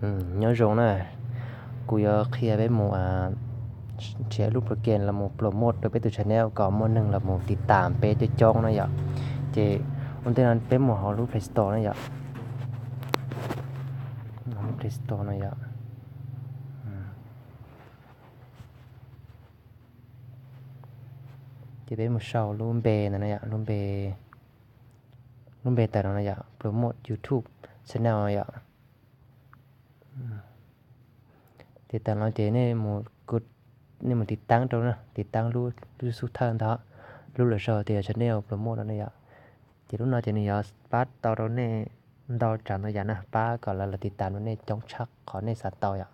Nyob zoo na, kuv yuav qhia peb mus nrhiav lub program los mus promote rau peb tus channel kom muaj neeg los mus tiv tam peb coob coob na yom. Ces ua ntej no peb mus hauv lub Play Store na yom. Lub Play Store no yom. Ces peb mus sau lub npe ntawd na yom, lub npe, lub npe tawm no na yom, promote YouTube channel no yom. Ces tawm no ces nej mus tiv taab rau na, tiv taab lub xub thawj ntawd, lub lawv sau tias channel promote no na yom. Ces lub no ces nws yuav pab tau rau nej ntau tsav ntau yam na, pab kom lawv los tiv tam rau nej coob tshaj qhov nej xav tau yom.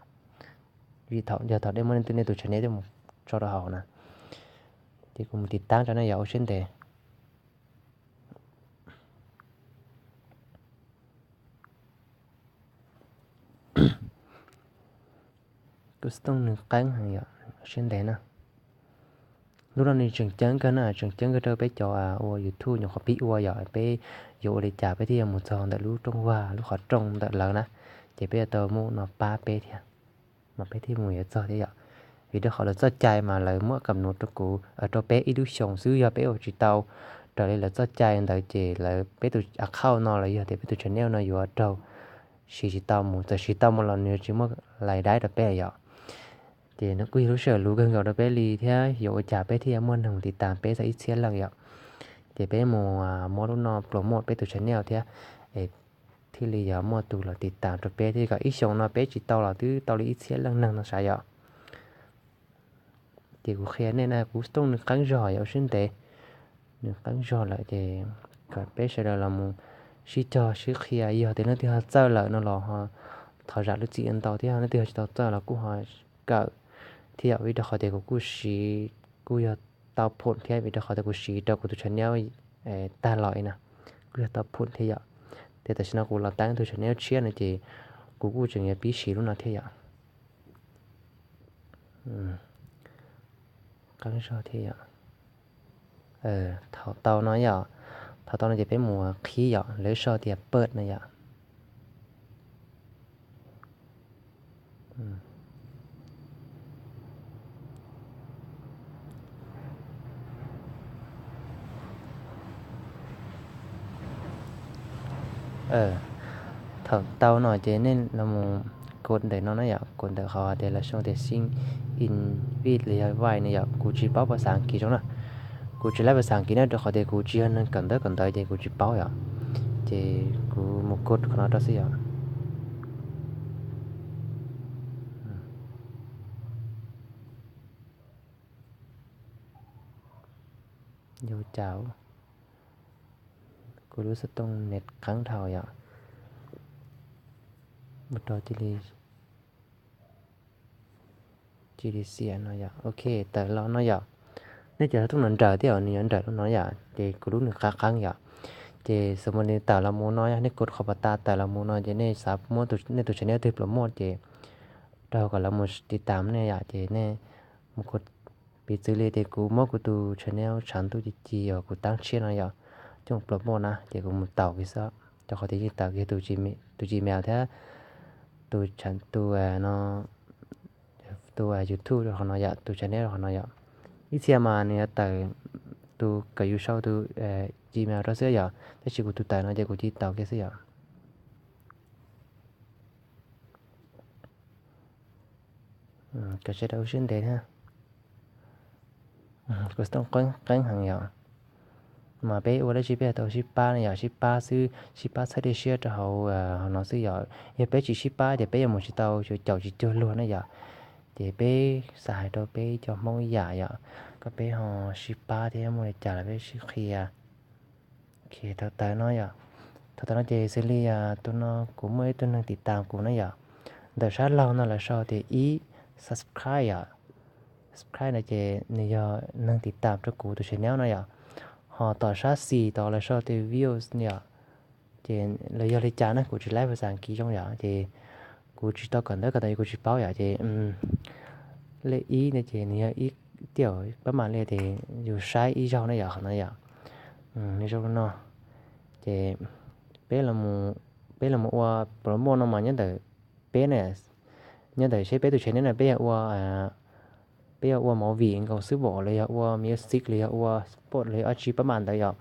Vim yog thaum nej muab nej tus channel coj mus tso rau hauv na. Ces kuv mus tiv taab rau nej yom, ua siab ntev. Kuv xov tooj nws qeeb heev yom, ua siab ntev na. Lub no nws tseem ceeb kawg na, tseem ceeb kawg rau peb cov ua YouTube nyuam qhuav pib ua yom, peb yuav ua li cas peb thiaj yuav mus txog ntawm lub rooj vag lub qhov rooj ntawm lawv na. Ces peb yuav tau muab no pab peb thiab, mas peb thiaj mus yuav txog thiab yom. Vim rau qhov lawv txoj cai mas lawv muab kam nuv rau kuv, rau peb ib lub xyoos xwb, yog peb ua tsis tau raws li lawv txoj cai ntawd ces lawv, peb tus account no los yog tias peb tus channel no yuav raug siv tsis tau mus, txawm siv tau mus los nws tsis muaj lais daib rau peb yom. Ces nws kuj yog lub sij hawm luv kawg nkaus rau peb li thiab, yuav ua cas peb thiaj muaj neeg tiv tam peb txog ib txhiab leej yom. Ces peb mus muab lub no promote peb tus channel thiab, es thiaj li yuav muaj tus los tiv tam rau peb thiab, kom ib xyoos no peb tsis tau los twb tau li ib txhiab leej neeg no sav yom. Ces kuv qhia nej na, kuv xov tooj nws qeeb zog yom, ua siab ntev, nws qeeb zog lawm ces kom peb sawv daws los mus sib cog sib qhia, yog tias leej twg ho txawj lawm no los thov zam lub txim ntau thiab, leej twg ho tsis tau txawj los kuj ho kawm thiab yom. Vim rau qhov tias kuv kuj siv, kuj yog tau phoom thiab, vim rau qhov tias kuv siv rau kuv tus channel tag los na, kuj yog tau phoom thiab yom. Ces tam sim no kuv los tab tus channel tshiab no ces kuv kuj tseem yuav pib siv lub no thiab yom. Qeeb zog thiab yom. Thaum tau no yom, thaum tau no ces peb mus qhib yom, lawv sau tias pawj no yom. Thaum tau no ces nej los mus kod ntawm no na yom, kod ntawm qhov tias lawv sau tias send invite los yog invite no yom, kuv tsis paub phas xas As kiv zoo na. Kuv tsis laib phas xas As kiv na, rau qhov tias kuv tsis yog neeg kawm ntawv kawm ntawv ces kuv tsis paub yom. Ces kuv mus kod qhov no rau xwb yom. Yuav cas kuv lub xov tooj net qeeb dhau yom. Mus rau cia li, cia li xiam no yom. Ok, tawm los no yom. Nej cov xov tooj no nrawm thiab, nws yuav nrawm lub no yom, ces kuv lub nws qab qeeb yom. Ces xws li nws tawm los mus no yom, nej kod qhov pas tas tawm los mus no ces nej xav muab nej tus channel twg promote ces rau kom lawv mus tiv tam nej yom, ces nej mus kod. Piv txwv li tias kuv muab kuv tus channel tshav ntuj ci ci uas kuv tab tshiab no yom, coj mus promote na, ces kuv mus taus kiag xwb, rau qhov tias yeej tawm kiag tus Gmail thiab tus, tus no, tus YouTube rau qhov no yom, tus channel rau qhov no yom. Ib txhia mas nws yuav tawm tus kom yus sau tus Gmail rau xwb yom, tab sis kuv tus tawm no ces kuv cia li taus kiag xwb yom. Kom sawv daws ua siab ntev thiab. Kuv xov tooj qeeb heev yom. Mas peb ua dab tsi peb tau sib pab ne yom, sib pab xwb, sib pab txhawb dej siab rau hauv no xwb yom. Yog peb tsis sib pab ces peb yuav mus tsis tau, caum tsis cuag luag ne yom. Ces peb xav hais rau peb cov Hmoob ib yam yom, kom peb ho sib pab thiab, muaj li cas los peb sib qhia. Thaum tawm no yom, thaum tawm no ces xws li tus no kuv muaj ib tug neeg tiv tam kuv na yom. Ntawm sab laug no lawv sau tias ib subscribe yom. Subscribe no ces nws yog neeg tiv tam rau kuv tus channel no yom. Ho tom sab xis tod lawv sau tias views yom. Ces los yog li cas na, kuv tsis laib phas xas As kiv zoo yom, ces kuv tsis tau kawm ntawv kawm ntawv kuv tsis paub yom. Ces lej ib no ces nws yog ib tiam pab mam li tias yus saib ib zaug na yom, qhov no yom. Nws zoo li no. Ces peb los mus ua promote no mas nyob ntawm peb na, nyob ntawm seb peb tus channel no peb yog ua, peb yog ua movie nkaus xwb pom los yog ua music los yog ua sport los yog dab tsi pab mam ntawd yom.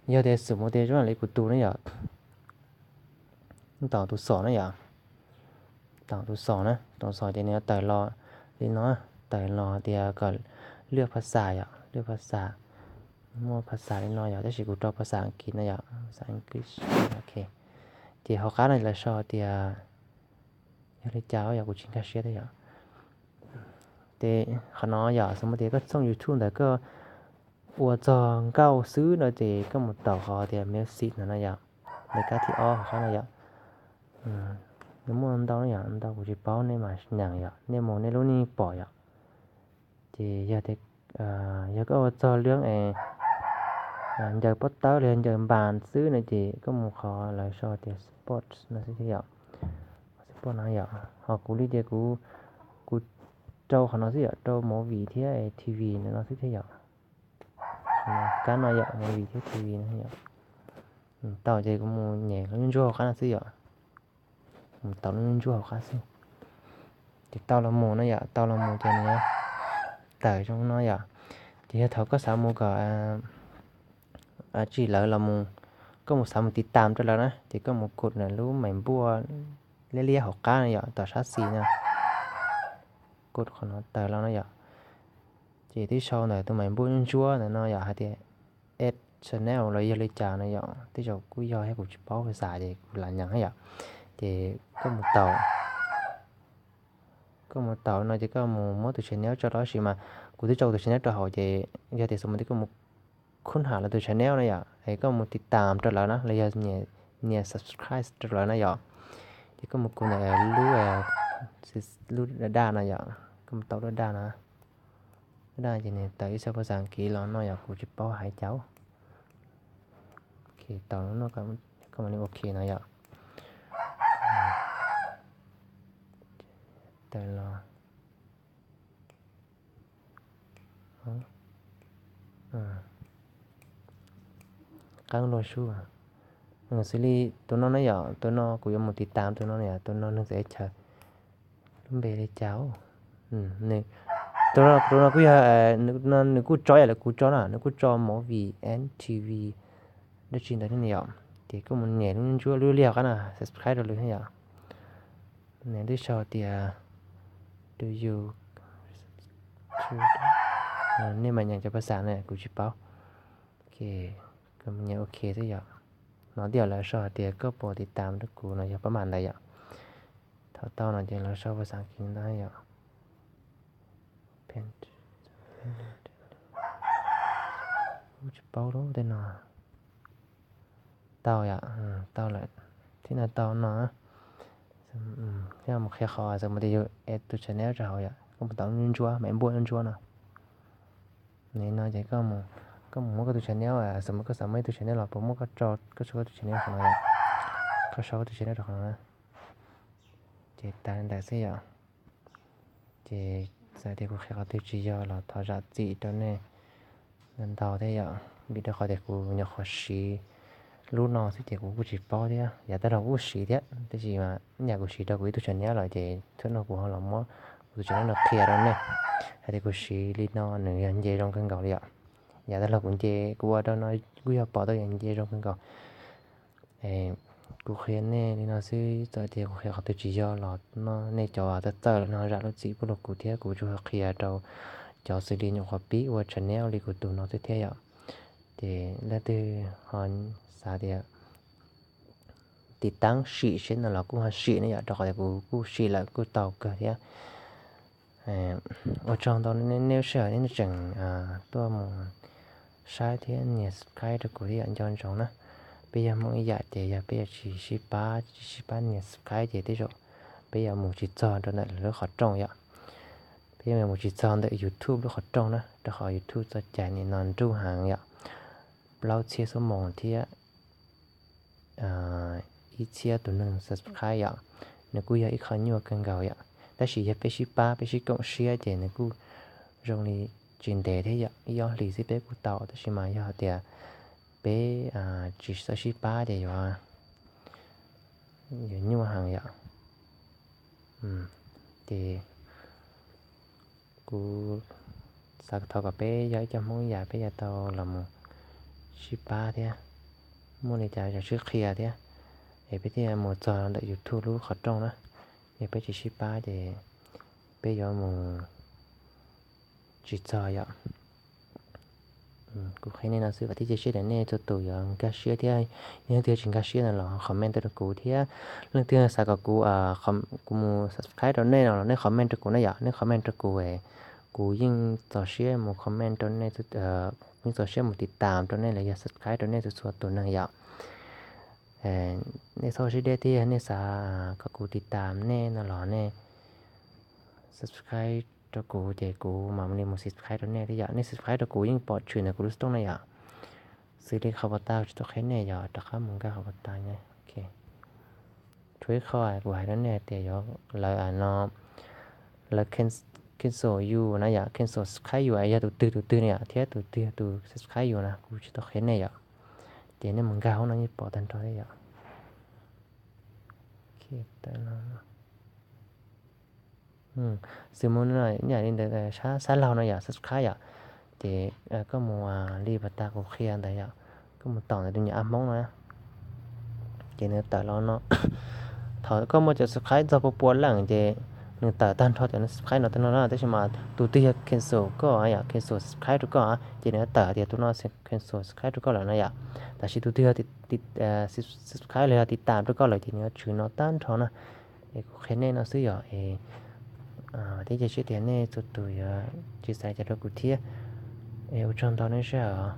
Yog tias xum mus tias zoo li kuv tus na yom, ntaus tus xom na yom, ntaus tus xom na, tus xom ces nws yuav tawm los li no, tawm los tias kom lwaj phas xas yom, lwaj phas xas, muaj phas xas li no yom, tab sis kuv rau phas xas Askiv no yom, phas xas English, ok. Ces hauv qab no lawv sau tias, yog li cas yom kuv tsis nkag siab thiab yom. Ces qhov no yom, xum mus tias koj txooj YouTube ntawd koj ua txog nkauj xwb no ces koj mus taus qhov tias music no no yom, ntawm kab thib ob hauv qab no yom. Nws muaj ntau yom, ntau kuv tsis paub, nej mas nyeem yom, nej mus nej lub neej pom yom. Ces yog tias, yog koj ua txog lub es ncaws pob tawb los yog ncaws npas xwb no ces koj mus qhov lawv sau tias sports no xwb thiaj yom. Sport no yom, ho kuv li ces kuv, kuv rau qhov no xwb yom, rau movie thiab TV no xwb thiaj yom. Kab no yom, movie thiab TV no yom. Tau ces kuv mus nyem lub ntsuab hauv qab no xwb yom. Mus tau lub ntsuab hauv qab xwb. Ces tau los mus no yom, tau los mus ces nws tawm zoo no yom. Ces yog thaum koj xav mus kom tsis lawv los mus, koj mus xav mus tiv tam rau lawv na ces koj mus kod lub meem npuaj liab liab hauv qab no yom, tom sab xis no. Kod qhov no tawm los no yom. Ces twb sau ntawm tus meem npuaj ntsuab ntawm no yom, hais tias add channel los yog li cas no yom, tej zaum kuj yog thiab kuv tsis paub phas xas ces kuv lam nyeem thiab yom. Ces koj mus taus, koj mus taus no ces koj mus muab tus channel tso rau, tab sis mas kuv twb tso kuv tus channel rau hauv ces yog tias xum mus tias koj mus khub ham lawv tus channel no yom, es koj mus tiv tam rau lawv na los yog nias subscribe rau lawv na yom. Ces koj mus kod ntawm lub, lub daj daj no yom, koj mus tau lub daj daj no. Lub daj daj ces nws tawm ib txoj phas xas Askiv los no yom, kuv tsis paub hais cas. Ok, tau lub no, koj mam li ok no yom. Tawm los. Qeeb luag sub. Xws li tus no na yom, tus no kuv yuav mus tiv tam tus no na yom, tus no nws txawm chaw lub npe li cas. Tus no kuj yog, nws kuj tso yam li kuv tso na, nws kuj tso movie and TV dab tsi ntawd thiab ne yom. Ces koj mus nyem lub ntsuab lub liag qab na, subscribe rau lawv thiab yom. Nws twb sau tias do you, nej mas nyeem cov phas xas na kuv tsis paub. Ok, koj mus nyem ok xwb yom. No twb yog lawv sau hais tias koj puas tiv tam rau kuv no yog pab mam ntawd yom. Thaum tau no ces lawv sau phas xas Askiv ntawd yom. Kuv tsis paub lub tej no. Tau yom, tau lawm. Thiab no tau no, thiab mus qhia qhov xws mus tias yus add tus channel rau hauv yom, koj mus tau lub ntsuab, meem npuaj lub ntsuab no. Nim no ces koj mus muab koj tus channel, xws mus koj xav muab ib tus channel los puas muab koj tso, koj tso koj tus channel rau qhov no yom. Koj sau koj tus channel rau qhov no na. Ces tas li ntawd xwb yom. Ces txawm tias kuv qhia qhov twg tsis yog los thov zam txim rau nej ntau thiab yom, vim rau qhov tias kuv nyuam qhuav siv lub no xwb ces kuv kuj tsis paub thiab, yav tag los kuj siv thiab, tab sis mas nyaj kuv siv rau kuv ib tug channel lawm ces thaum no kuv ho los muab kuv tus channel no qhia rau nej hais tias kuv siv li no nws yog nce zoo kawg nkaus li yom. Yav tag los kuv nce, kuv ua rau no kuj yog pom tau yog nce zoo kawg nkaus. Kuv qhia nej li no xwb, txawm tias kuv qhia qhov twg tsis yog los no nej cov txawj txawj los no zam lub txim pub rau kuv thiab, kuv tsuas qhia rau cov xws li nyuam qhuav pib ua channel li kuv tus no xwb thiab yom. Ces leej twg ho xav tias tiv taab sim seb no los kuj ho sim ne yom, rau qhov tias kuv kuj sim lawm kuj tau kawg thiab. Ua tsaug ntau nej sij hawm nej tseem tuaj mus saib thiab nias subscribe rau kuv thiab yom, nco ntsoov na. Peb yog Hmoob ib yam ces yog peb yuav tsis sib pab, tsis sib pab nias subscribe ces tej zaum peb yuav mus tsis txog rau ntawm lub qhov rooj yom. Peb yuav mus tsis txog ntawm YouTube lub qhov rooj na, rau qhov YouTube txoj cai nim no nruj heev yom, plaub txhiab xuab moos thiab ib txhiab tus neeg subscribe yom. Nws kuj yog ib qho nyuaj kawg nkaus yom, tab sis yog peb sib pab peb sib koom siab ces nws kuj zoo li tsis ntev thiab yom, ib ob hlis xwb peb kuj tau, tab sis mas yog tias peb tsis txawj sib pab ces yuav, yuav nyuaj heev yom. Ces kuv xav thov kom peb yog ib co Hmoob ib yam peb yuav tau los mus sib pab thiab, muaj li cas los sib qhia thiab, es peb thiaj mus txog ntawm YouTube lub qhov rooj na. Yog peb tsis sib pab ces peb yuav mus tsis txog yom. Kuv qhia nej no xwb, vam thiab cia siab tias nej txhua tus yuav nkag siab thiab, yog leej twg tsis nkag siab no los comment tuaj rau kuv thiab. Leej twg xav kom kuv, kuv mus subscribe rau nej no los nej comment rau kuv na yom, nej comment rau kuv, kuv yeej txaus siab mus comment rau nej, yeej txaus siab mus tiv tam rau nej los yog subscribe rau nej txhua txhua tus neeg yom. Nej txhob sib deb thiab, nej xav kom kuv tiv tam nej no los nej subscribe rau kuv ces kuv mam li mus subscribe rau nej thiab yom. Nej subscribe rau kuv yeej pom tshwm ntawm kuv lub xov tooj na yom. Xws li qhov pas tas tsis tau qhia nej yom, rov qab mus nkag qhov pas tas na. Tshuav ib qho kuv hais rau nej tias yog lawv no, lawv cancel you na yom, cancel subscribe you yog tus twg tus twg na yom, thiab tus twg tus subscribe you na kuv tsis tau qhia nej yom. Ces nej mus nkag hauv no yeej pom tag nrho thiab yom. Xws mus ib yam li ntawd, sab laug no yom, subscribe yom, ces koj mus li pas tas kuv qhia ntawd yom, koj mus taum ntawm tus nyuam ab hmoob no, ces nws tawm los no. Thaum koj muaj cov subscribe txog pua pua leej ces nws tawm tag nrho cov subscribe no tag nrho no, tab sis mas tus twg yog cancel koj yom, cancel subscribe rau koj, ces nws tawm tias tus no cancel subscribe rau koj lawm no yom. Tab sis tus twg yog subscribe los yog tiv tam rau koj lawm ces nws yuav tshwm no tag nrho na. Es kuv qhia nej no xwb yom, es thiab cia siab tias nej txhua tus yuav tsis xav li cas rau kuv thiab. Es ua tsaug ntau nej sij hawm.